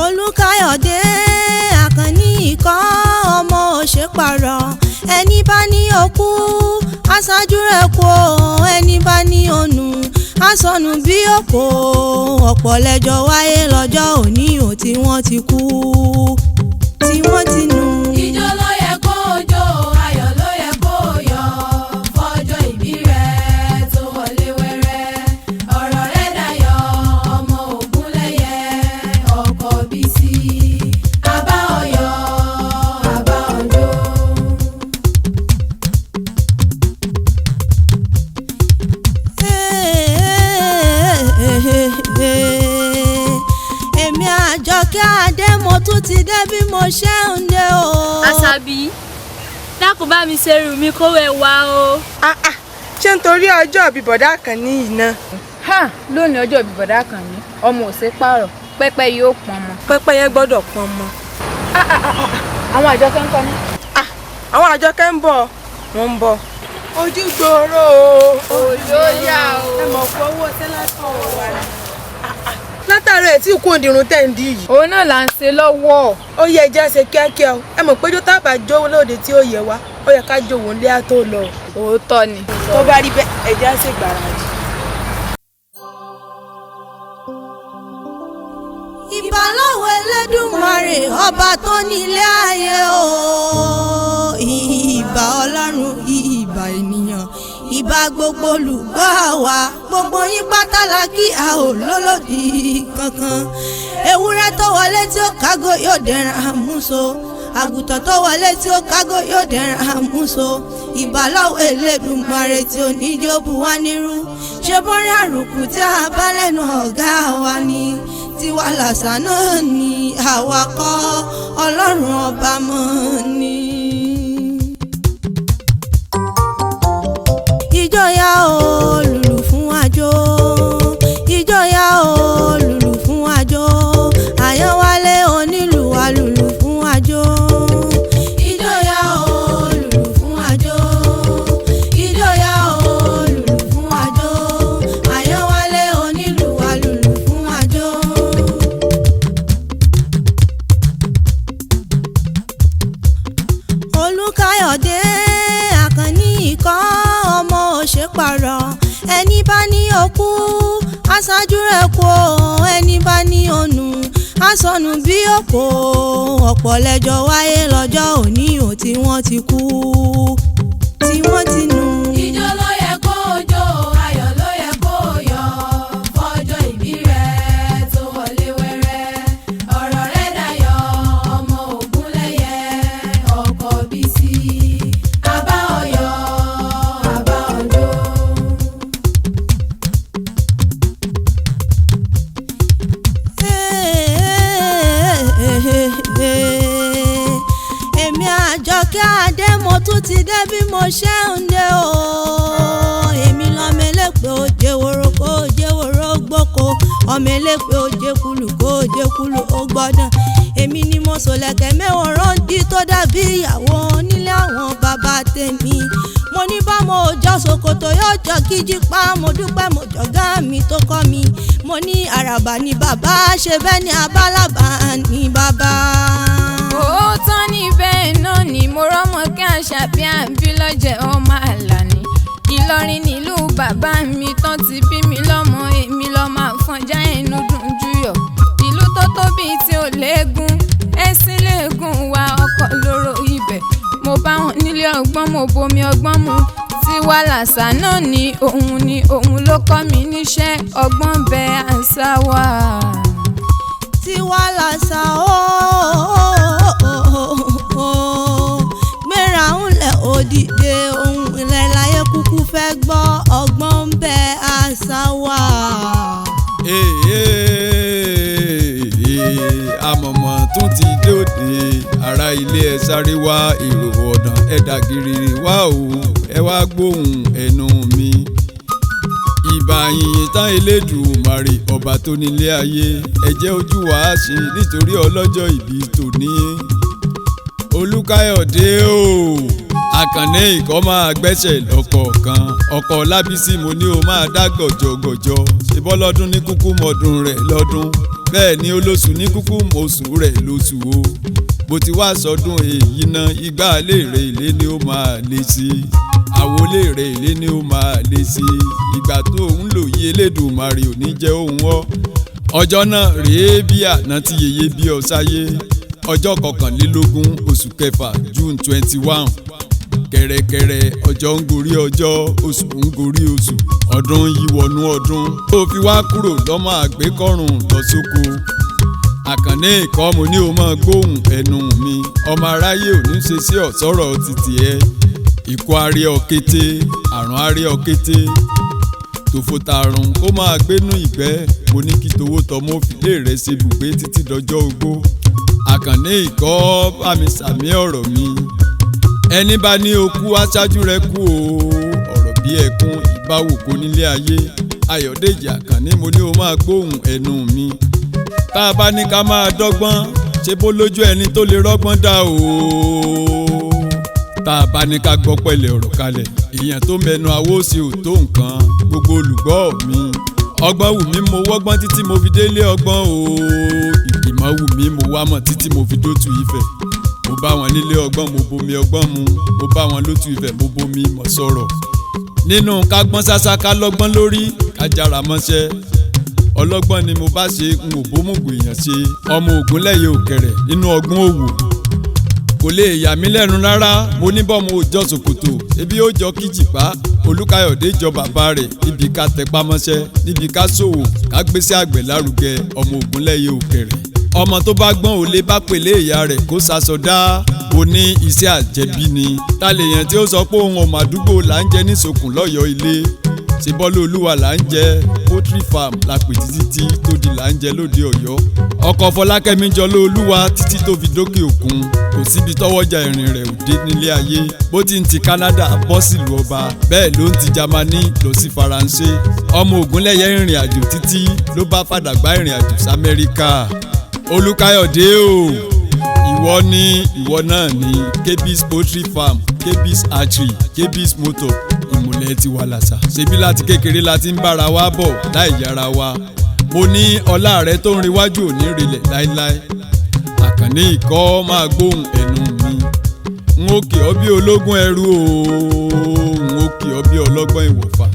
Olùkàyọ̀dé Àkànní ikọ̀ ọmọ òṣèpàrọ̀, ẹni bá ní òkú aṣáájú rẹ̀ kú o, ẹni bá ní ònù asọnù bí òkò. Ọ̀pọ̀ lẹ́jọ́ wáyé lọ́jọ́ òní ò tí wọ́n ti kú, tí wọ́n ti nù. Ijó ló yẹ kó jó, ayọ̀ ló yẹ kó yọ̀, fọjọ́ ìbí rẹ̀ tó wọlé wẹ́rẹ́. Ọ̀rọ̀ rẹ̀ dayọ̀, ọmọ Ògúnlẹ́yẹ, ọkọ Bísí, àbá ọyọ̀, àbá ọjọ́. Èmi Àjọkẹ́ Adé, mo tún ti dé bí mo ṣe ń dé o. Àṣàbí, dákun bá mi ṣerú mi kó wẹ̀ wá o. Ah ah, ṣé nítorí ọjọ́ ìbí bọ̀dá Àkànní yìí náà? Ha, lónìí ọjọ́ ìbí bọ̀dá Àkànní, ọmọ ò ṣe pààrọ̀, pẹ́pẹ́ yóò pọn mọ́. Pẹ́pẹ́yẹ gbọ́dọ̀ pọn mọ́. Àwọn Àjọkẹ́ ń kọ́ ní. Ah, àwọn Àjọkẹ́ ń bọ̀, wọ́n ń bọ̀. Ojú gbòòrò o. Olóyà o. Ẹ mọ̀ fún owó sẹ́látọ̀ wa ni. Látàrí ẹ̀ tí kò dirun tẹ̀ ń di yìí. Òun náà là ń ṣe lọ́wọ́. Ó yẹ ẹja ṣe kíákíá o. Ẹ mọ̀ pé jó tábà jó lóde tí ó yẹ wa, ó yẹ ká jó òun lé á tó lọ. Òótọ́ ni. Tó bá rí bẹ́ẹ̀, ẹja ṣe gbàràdì. Ìbálòwò Elédùmarè, ọba tó nílé ayé o. Ìbà Ọlọ́run, ìbà ènìyàn, ìbà gbogbo olùgbọ́ wa, gbogbo yín pátá la kí, a ò lólòdì kankan. Ewúrẹ́ tó wọlé tí ó kágò yóò dẹran àmúso, àgùntàn tó wọlé tí ó kágò yóò dẹran àmúso. Ìbálòwò Elédùmarè tí ò ní jó bu wá nírú, ṣe bọ́rí àrùkù tí a bá lẹ́nu ọ̀gá wa ni, tiwa làṣà náà ni, àwa kọ́, Ọlọ́run ọba mọ́ ni. Ìjọya o, lùlù fún àjò, ìjọya o, lùlù fún àjò, Àyànwálé onílù wa lùlù fún àjò. Ìjọya o, lùlù fún àjò, ìjọya o, lùlù fún àjò, Àyànwálé onílù wa lùlù fún àjò. Olùkàyọ̀dé Àkànní ikọ̀ ọmọ òṣèpàrọ̀, ẹni bá ní òkú aṣáájú rẹ̀ kú o, ẹni bá ní ònù asọnù bí òkò. Ọ̀pọ̀ lẹ́jọ́ wáyé lọ́jọ́ òní ò tí wọ́n ti kú, tí wọ́n ti nù. Ijó ló yẹ kó jó, ayọ̀ ló yẹ kó yọ̀, fọjọ́ ìbí rẹ̀ tó wọlé wẹ́rẹ́. Ọ̀rọ̀ rẹ̀ dayọ̀, ọmọ Ògúnlẹ́yẹ, ọkọ Bísí, àbá ọyọ̀, àbá ọjọ́. Èmi Àjọkẹ́ Adé, mo tún ti dé bí mo ṣe ń dé o. Èmi lọ́mọ elépè òjèwòrò kó òjèwòrò gbóko, ọmọ elépè òjèkulù kó òjèkulù ó gbọ́dàn. Èmi ni mo sòlẹ̀kẹ̀ mẹ́wòrán dí tó dàbí ìyàwó onílé àwọn bàbá tèmi. Mo ní bá mo jọ ṣòkòtò yóò jọ kíjí pa, mo dúpẹ́ mo jọ̀gá mi tó kọ́ mi. Mo ní àràbà ni bàbá, ṣe bẹ́ẹ̀ ni abálábà ni bàbá. Òótọ́ ní bẹ́ẹ̀ náà ni mo rọ́mọ kí Àṣàbí àbí lọ́jẹ̀ ọmọ Àlàní. Ìlọrin nílùú bàbá mi tán ti bí mi lọ́mọ, èmi lọ́mọ àfọ̀njá ẹnu dùn júyọ̀. Ìlú tó tóbi tí ò léegun, ẹ̀sìn léegun wa ọkọ̀ lóró ibẹ̀. Mo bá wọn nílé ọgbọ́n, mo bomi ọgbọ́n mu. Tiwa làṣà náà ni, òun ni òun ló kọ́ mi níṣẹ́, ọgbọ́n bẹ àṣà wa. Tiwa làṣà ooo, gbéra ńlẹ̀ òdìdé, ohun ilẹ̀ láyé kúkú fẹ́ gbọ́, ọgbọ́n ń bẹ àṣà wa. Àmọ̀mọ̀ tún ti dòde, ará ilé ẹ sáré wá, èrò ọ̀dàn ẹ dàgìrì wá o, ẹ wá gbóhùn ẹnu mi. Ìbà yìnyín tán Elédùmarè ọba tó nílé ayé, ẹ jẹ́ ojú wa ṣe nítorí ọlọ́jọ́ ìbí tòní. Olúkáyọ̀dé o, Àkànní ìkọ́ máa gbẹ́sẹ̀ lọ́kọ̀ọ̀kan, ọkọ̀ Lábísí mo ní o máa dá gọ̀jọ̀gọ̀jọ̀, ṣe bọ́lọ́dún ní kúkú mọ́dún rẹ̀ lọ́dún. Bẹ́ẹ̀ ni olóṣù ní kúkú mọ̀ọ́sù rẹ̀ lóṣù o. Bó ti wá sọdún èyí náà, igbá léèrè ilé ni ó máa lé sí i, àwo léèrè ilé ni ó máa lé sí i. Ìgbà tó ń lò yí Elédùmarè ò ní jẹ́ òun ọ́. Ọjọ́ náà rèé bí àná tí yeye bí ọ sáyé, ọjọ́ 21 oṣù kẹfà, June 21. Kẹ̀rẹ̀kẹ̀rẹ̀ ọjọ́ ń gorí ọjọ́, oṣù ń gorí oṣù, ọdún yìí wọnú ọdún tó fi wá kúrò lọ́mọ àgbékọ́rùn lọ sóko. Àkànní ìkọ́, mo ní o máa gbóhùn ẹnu mi. Ọmọ aráyé ò ní ṣe sí ọ̀sọ́rọ̀ títì ẹ. Ikú arí ọ̀kété, àrùn arí ọ̀kété, tòfòtàrùn kó máa gbénú ìgbẹ́. Mo ní kí towó tọmọ fìlé rẹ̀ ṣe bùgbé títí dọjọ́ ogbó. Àkànní ìkọ́, bá mi sàmí ọ̀rọ̀ mi. Ẹni bá ní okú aṣáájú rẹ̀ kú o. Ọ̀rọ̀ bí ẹkún ìbáwò kó nílé ayé. Ayọ̀dèjì Àkànní, mo ní o máa gbóhùn ẹnu mi. Tá a bá ní ká máa dọ́gbọ́n, ṣe bó lójú ẹni tó lè rọ́gbọ́n dá o. Tá a bá ní ká gbọ́ pẹ̀lẹ́ ọ̀rọ̀ kalẹ̀, èèyàn tó mẹnu awó sí ò tó nǹkan. Gbogbo olùgbọ́ mi, ọgbọ́n wù mí, mo wọ́gbọ́n títí mo fi délé ọgbọ́n o. Ìmọ̀ wù mí, mo wá mọ̀ títí mo fi dótú Ifẹ̀. Mo bá wọn nílé ọgbọ́n, mo bomi ọgbọ́n mu. Mo bá wọn lótú Ifẹ̀, mo bomi mọ̀ sọ̀rọ̀. Nínú ká gbọ́n ṣáṣá, ká lọ́gbọ́n lórí, ká jára mọ́ṣẹ́, ọlọ́gbọ́n ni mo bá ṣe, n ò bómùgù èèyàn ṣe. Ọmọ Ògúnlẹ̀yẹ òkẹ̀rẹ̀ nínú ọgbọ́n òwò kò lè yà mí lẹ́nu rárá. Mo ní bọ́mọ òjọ ṣòkòtò ebi ó jọ kíjìpá. Olúkáyọ̀dé jọ bàbá rẹ̀ níbi ká tẹpá mọ́ṣẹ́, níbi ká ṣòwò, ká gbéṣẹ́ àgbẹ̀ lárugẹ. Ọmọ Ògúnlẹ̀yẹ òkẹ̀rẹ̀, ọmọ tó bá gbọ́n ò lè bá pèlé ìyá rẹ̀ kó sasọdá. O ní iṣẹ́ àjẹbí ni. Ta lè yàn tí ó sọ pé òun ọmọ àdúgbò là ń jẹ nísòkùn lọ́yọ̀ọ́ ilé? Ṣe bọ́lú olúwa là ń jẹ, poultry farm la pè títí tí tó di là ń jẹ lóde Ọ̀yọ́. Ọkọ̀ Fọlákẹ́mi jọ lóolúwa títí tó fi dókè òkun. Kò síbi tọ́wọ́jà ìrìn rẹ̀ ò dé nílé ayé. Bó ti ń ti Canada bọ́ sílùú ọba, bẹ́ẹ̀ ló ń ti Jámánì lọ sí Faransé. Ọmọ Ògúnlẹ̀yẹ ìrìn àjò títí ló bá fàdàgbà ìrìn àjò sí Amẹ́ríkà. Olúkáyọ̀dé o, ìwọ ni, ìwọ náà ni Kebis poultry farm, Kebis archery, Kebis motor. Ìmùlẹ̀ ti wà làṣà. Ṣebí láti kékeré la ti ń bára wa bọ̀ láì yára wa. Mo ní ọlá rẹ tó ń rewájú ò ní relẹ̀ láéláé. Àkànní ìkọ́, máa gbóhùn ẹnu mi. N ó kì ọ́ bí ológun ẹrú o, n ó kì ọ́ bí ọlọ́gbọ́n ìwọ̀fà.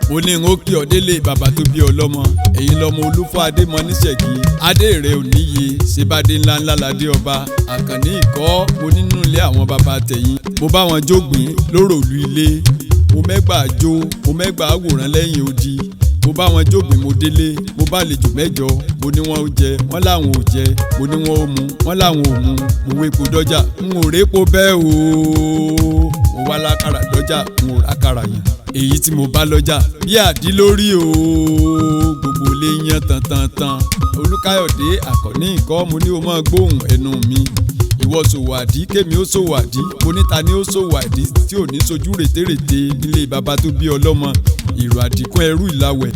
Mo ní n ó kì ọ́ délé bàbá tó bí ọlọ́mọ. Ẹ̀yin lọ́mọ Olúfọ́ Adémọ níṣẹ̀kí. Adé rẹ ò níye, ṣèbádé ńláńlá ládé ọba. Àkànní ìkọ́, mo nínú ilé àwọn bàbá tẹ̀yìn. Mo bá wọn jógbìn lóròlú ilé, mo mẹ́gbàá jó, mo mẹ́gbàá wòran lẹ́yìn odi. Mo bá wọn jógbìn, mo délé, mo bá àlejò mẹ́jọ. Mo ní wọn ó jẹ, wọ́n láwọn ò jẹ. Mo ní wọn ó mu, wọ́n láwọn ò mu. Mo wépo dọ́jà, n ò répo bẹ́ẹ̀ o. Mo wá lákàrà dọ́jà, n ò rákàrà yàn. Èyí tí mo bá lọ́jà bí àdí lórí o, gbogbo lè yan tantantan. Olúkáyọ̀dé Àkànní ìkọ́, mo ní o máa gbóhùn ẹnu mi. Ìwọ ṣòwò àdí, kémi ó ṣòwò àdí. Mo níta ni ó ṣòwò àdí tí ò ní sojú rètérètè nílé bàbá tó bí ọlọ́mọ? Ìrò àdìkún ẹrú ìlàwẹ̀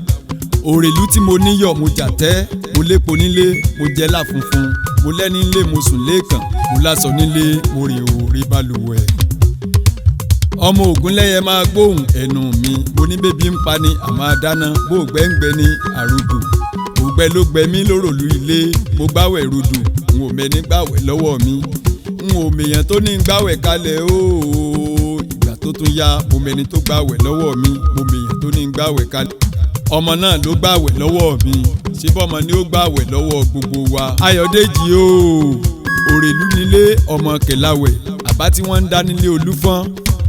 òrèlú tí mo níyọ̀, mo jàtẹ́, mo lépo nílé, mo jẹ́ láfunfun, mo lẹ́ni nílé, mo sùn lẹ́ẹ̀kan, mo lásọ nílé, mo rìn òòrè balùwẹ̀. Ọmọ Ògúnlẹ̀yẹ, máa gbóhùn ẹnu mi. Mo ní bébí ń pa ni àmọ́ àdáná, bó gbẹ́ngbẹ́ ní àròdò. Ògbẹ ló gbẹ mí lóròlú ilé. Mo gbáwẹ̀ rodò, n ò mẹ́ni gbáwẹ̀ lọ́wọ́ mi, n ò mèèyàn tó ní gbáwẹ̀ kalẹ̀ ooo. Ìgbà tó tún yá, mo mẹ́ni tó gbáwẹ̀ lọ́wọ́ mi, mo mèèyàn tó ní gbáwẹ̀ kalẹ̀. Ọmọ náà ló gbàwẹ̀ lọ́wọ́ mi. Ṣé bọ́mọ ni ó gbàwẹ̀ lọ́wọ́ gbogbo wa? Ayọ̀dèjì ooo, òrèlú nílé ọmọ kẹláwẹ̀. Àbá tí wọ́n ń dá nílé Olúfọ́n,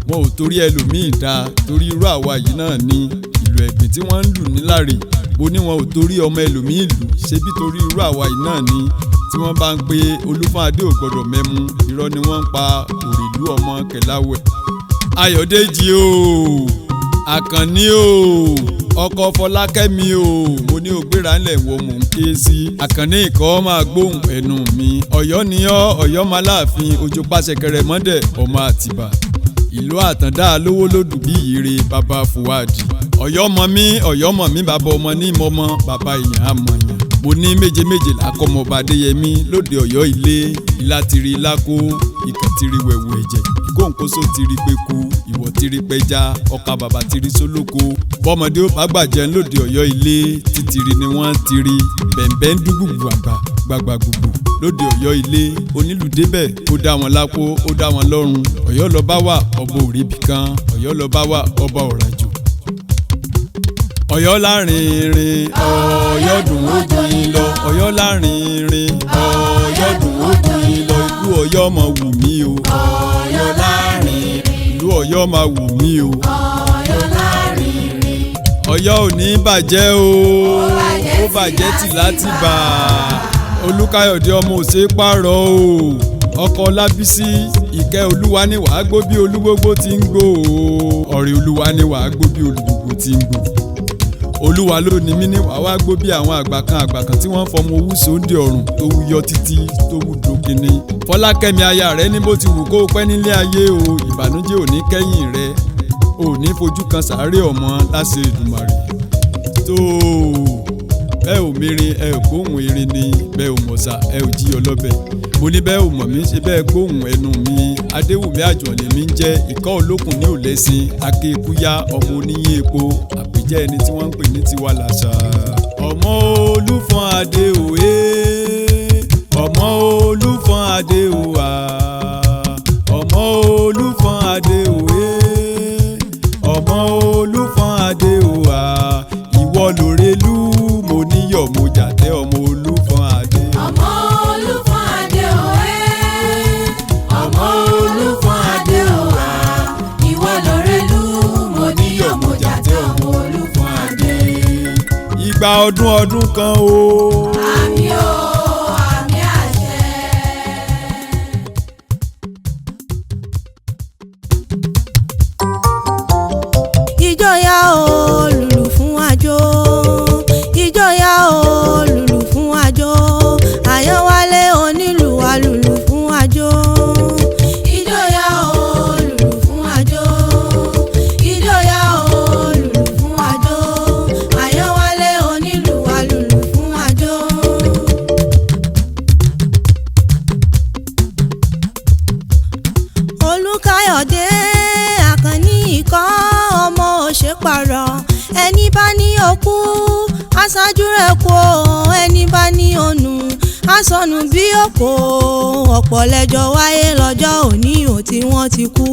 wọn ò torí ẹlòmíì dá, torí irú àwa yìí náà ni. Ìlú ẹ̀gbìn tí wọ́n ń lù níláre, mo ní wọn ò torí ọmọ ẹlòmíì lù, ṣebí torí irú àwa yìí náà ni. Tí wọ́n bá ń pe Olúfọ́n adé ò gbọ́dọ̀ mẹ́mu, irọ́ ni wọ́n ń pa. Òrèlú ọmọ kẹláwẹ̀. Ayọ̀dèjì ooo, Àkànní ooo, ọkọ Fọlákẹ́mi ooo, mo ní ògbéra ńlẹ̀ wo mò ń ké sí. Àkànní ìkọ́, máa gbóhùn ẹnu mi. Ọ̀yọ́ ni ọ́, Ọ̀yọ́ máa láàfin ojú pàṣẹkẹrẹ mọ́dẹ̀, ọmọ Àtìbà, ìlú Àtàndá lówó lódù bí ire bàbá Fúwádì. Ọ̀yọ́ mọ mí, Ọ̀yọ́ mọ̀ mí, bàbá ọmọ ní mọ́mọ́, bàbá èèyàn àmọ̀yàn. Mo ní méje méje làkọ́mọba Adéyẹmí lóde Ọ̀yọ́ ilé. Ilá tiri lákó, ìkàn tiri wẹ̀wù ẹ̀jẹ̀, ìkóǹkóso tiri peku, ìwọ̀ tiri pẹja, ọkà bàbà tiri sólóko. Bọ́mọdé ó bá gbàjẹ́ lóde Ọ̀yọ́ ilé, títìrì ni wọ́n tiri, bẹ̀ǹbẹ̀ ń dún gbùgbù àgbà gbàgbà gbùgbù lóde Ọ̀yọ́ ilé. Onílùdébẹ̀ ó dá wọn lápò, ó dá wọn lọ́rùn. Ọ̀yọ́ lọ bá wà ọba òrìbì kan, Ọ̀yọ́ lọ bá wà ọba ọ̀ràjò. Ọ̀yọ́ lárinrin, Ọ̀yọ́ dùn ó joyin lọ. Ọ̀yọ́ lárinrin, Ọ̀yọ́ dùn ó joyin lọ. Ìlú Ọ̀yọ́ máa wù mí o. Ọ̀yọ́ lárinrin. Ìlú Ọ̀yọ́ máa wù mí o. Ọ̀yọ́ lárinrin. Ọ̀yọ́ ò ní bàjẹ́ o. Ó bàjẹ́ tì láti bà. Olúkáyọ̀dé ọmọ òsè pààrọ̀ o. Ọkọ Lábísí ìkẹ́ Olúwa ni wàá gbó bí olúgbógbó ti ń gbó o. Ọ̀rẹ́ Olúwa ni wàá gbó bí olúgbógbó ti ń gbó. Olúwa ló ní mí ní wàá wá gbó bí àwọn àgbà kan àgbà kan tí wọ́n ń fọmọ owú sóńdè ọ̀run tó wú yọ títí tó wú dókinni. Fọlákẹ́mi aya rẹ ní bó ti wù kó o pẹ́ nílé ayé o, ìbànújẹ́ ò ní kẹ́yìn rẹ, ò ní fojú kan sàárè ọmọ láṣẹ Èdùmàrè. Tó bẹ́ẹ̀ ò mirin ẹ ò gbóhùn erin ni, bẹ́ẹ̀ ò mọ̀sà ẹ ò jí ọlọ́bẹ̀. Mo ní bẹ́ẹ̀ ò mọ̀ mí ṣe bẹ́ẹ̀ gbóhùn ẹnu mi. Adéwùmí Àjùwọ̀n lèmi ń jẹ́, ìkọ́ olókùn ní òlẹ́sìn, akékúyá ọmọ oníyín epo, àpèjẹ́ ẹni tí wọ́n ń pè ní tiwa làṣà. Ọmọ Olúfọ̀n Adé òye, ọmọ Olúfọ̀n Adé òwà, ọmọ Olúfọ̀n Adé òye, ọmọ Olúfọ̀n Adé òwà, ìwọ lòrèlú mo níyọ̀ mo jàtẹ́ ọmọ Olúfọ̀n Adé. Ọmọ Olúfọ̀n Adé òwe. Ọmọ Olúfọ̀n Adé òwà. Ìwọ lòrèlú mo níyọ̀ mo jàtẹ́ ọmọ Olúfọ̀n Adé. Ìgbà ọdún ọdún kan o. Àmín o, àmín àṣẹ. Ìjọya o lùlù fún àjò, ìjọya o lùlù fún àjò, Àyànwálé onílù wa lùlù fún àjò. Ìjọya o lùlù fún àjò, ìjọya o lùlù fún àjò, Àyànwálé onílù wa lùlù fún àjò. Olúkáyọ̀dé Àkànní ikọ̀ ọmọ òṣèpàrọ̀, ẹni bá ní òkú aṣáájú rẹ̀ kú o, ẹni bá ní ònù aṣọnù bí òkò, ọ̀pọ̀ lẹ́jọ́ wáyé lọ́jọ́ òní ò tí wọ́n ti kú.